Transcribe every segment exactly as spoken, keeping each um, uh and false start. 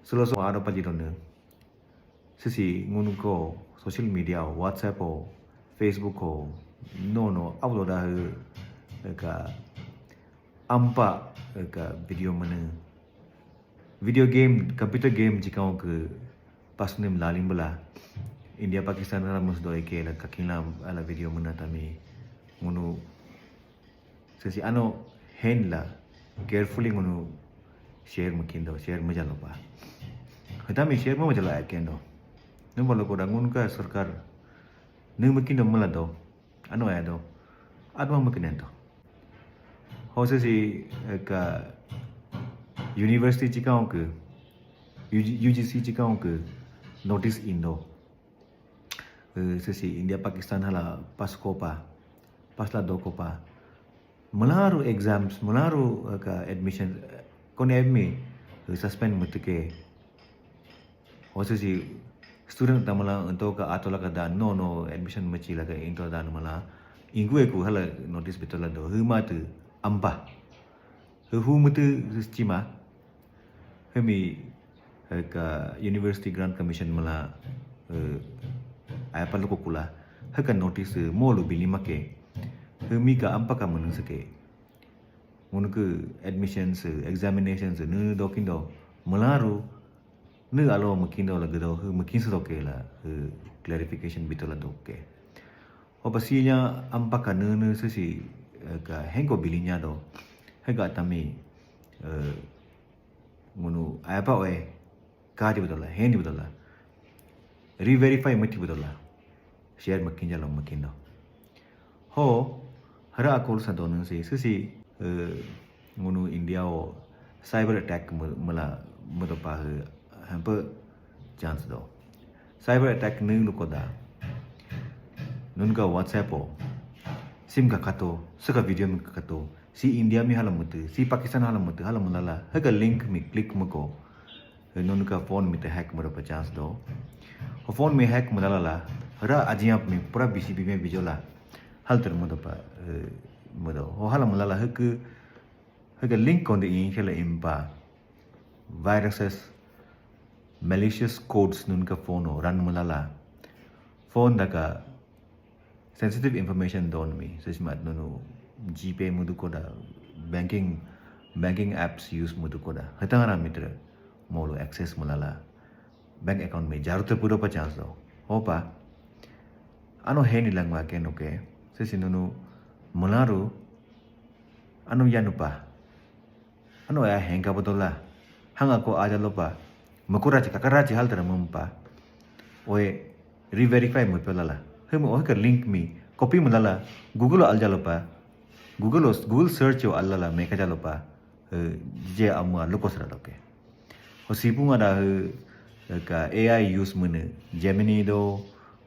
Solo so aro pajiro ne. Sisi ngunu ko social media, WhatsApp o, Facebook o, no no upload a hu ka ampa ka video mene. Video game, computer game jikau ke pas nem lalim bela. India Pakistan hala mus doi ke la kakin la ala video mena tami ngunu sisi ano hen la carefully ngunu share makindo, share majalo pa. Hatami share ma majalo akendo. Nung balo koda ngunu ka sarkar nung makindo mala do. Ano aya do. Adma makinento. Ho sisi ka university jikau ke U G C jikau ke notice indo. Sisi India Pakistan hala pas kopa, pas la do kopa. Melaru exams, melaru ka admission, kone admi suspend mutuke. Ho sisi student tamala ento ka atola ka dan no no admission machi la ka into dan mala. Ingu eku hala notice bitola do. Huma tu ampa. Hu mutu chima. Hemi ka University Grant Commission mala aya palu kokula. Haka notice molu bili make. Hemi ka ampa ka munu sake. Ngunu ke admissions, examinations nu dokindo melaru nu alo makindo la gedo hu makin sedoke la clarification bitola doke. Opa sinya ampa ka nu nu sisi ka henko bilinya do hega tami ngunu apa oe kadi bedola hendi bedola re-verify mati bedola share makin jalo makindo. Ho hara akol sa donen si sisi ngunu India o cyber attack mula mudopa hampa chance do. Cyber attack nung lukoda nunka WhatsApp o sim ka kato saka video mi ka kato si India mi hala mutu si Pakistan hala mutu hala mulala haka link mi click muko nunka phone mi te hack mudopa chance do. Ho phone mi hack mulala la hara ajiap mi pura bisi bime bijola hal ter mudopa mudo ho hala mulala haka haka link konde in hela impa viruses malicious codes nunka phone o run mulala phone daka sensitive information don mi sismat nunu GPay mudu koda banking banking apps use mudu koda hatangara mitra molo access mulala bank account mi jarute pudopa chance do hopa ano heni langwa ke noke sisi nunu mularu ano yanupa ano ya henka bodola hanga ko aja lopa makurachi kakarachi haltara mumpa oe re-verify mu pelala hemu oe ka link mi copy mulala Google o alja lopa Google o Google search o alala meka jalopa je amu aluko sera loke ho sipung ada ka AI use mene Gemini do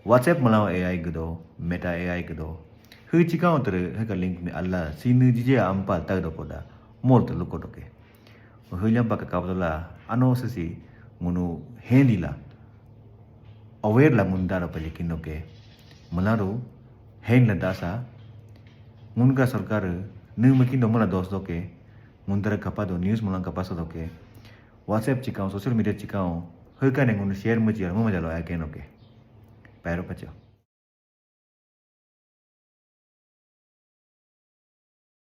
WhatsApp malau AI gedo Meta AI gedo hu chikau tere haka link mi alla sinu jije ampa tag do koda mol to luko doke hu nyampa ka kabla ano sisi ngunu hendi la aware la munda ro palikin doke mularu hen la dasa ngunka sarkar nu makin do mula dos doke nguntara kapado news mulang kapasa doke WhatsApp chikau social media chikau hu kane ngunu share mu jia mu majalo aya kenoke pairo pacho